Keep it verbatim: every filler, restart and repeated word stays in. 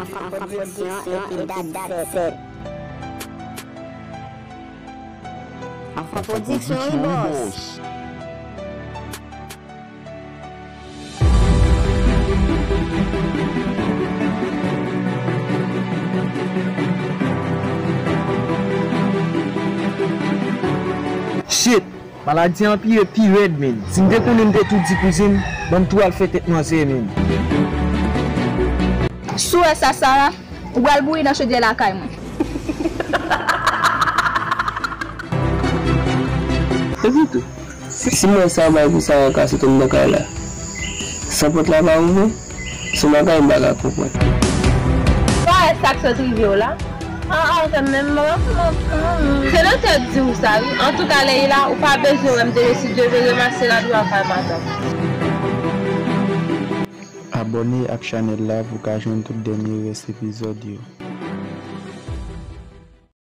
Anfan Pwodiksyon epi Datset. Anfan Pwodiksyon, wi, bòs. Shit! Maladi a anpire pi rèd, menn. Si m te konnen, m te tou di kouzin, ban m tou al fè tèt manzè, menn. Si w wè sa, Sara, ou pral bouyi nan chodyè lakay mwen. Epi tou, si, si mwen sa bay pou Sara ka sot anndan kay la, san pòt la pa ouvè, se bagay m pa ka konprann. Sa wè sa k sot rive w la? Ah, ah, se menm mwen. Se nan tèt di w sa, wi. Antouka, Leila, ou pa bezwen wè m demen, si Dye vle, remase la dwa kay madanm. Abòne ak chanèl la pou w ka jwenn tout dènye rès epizòd yo.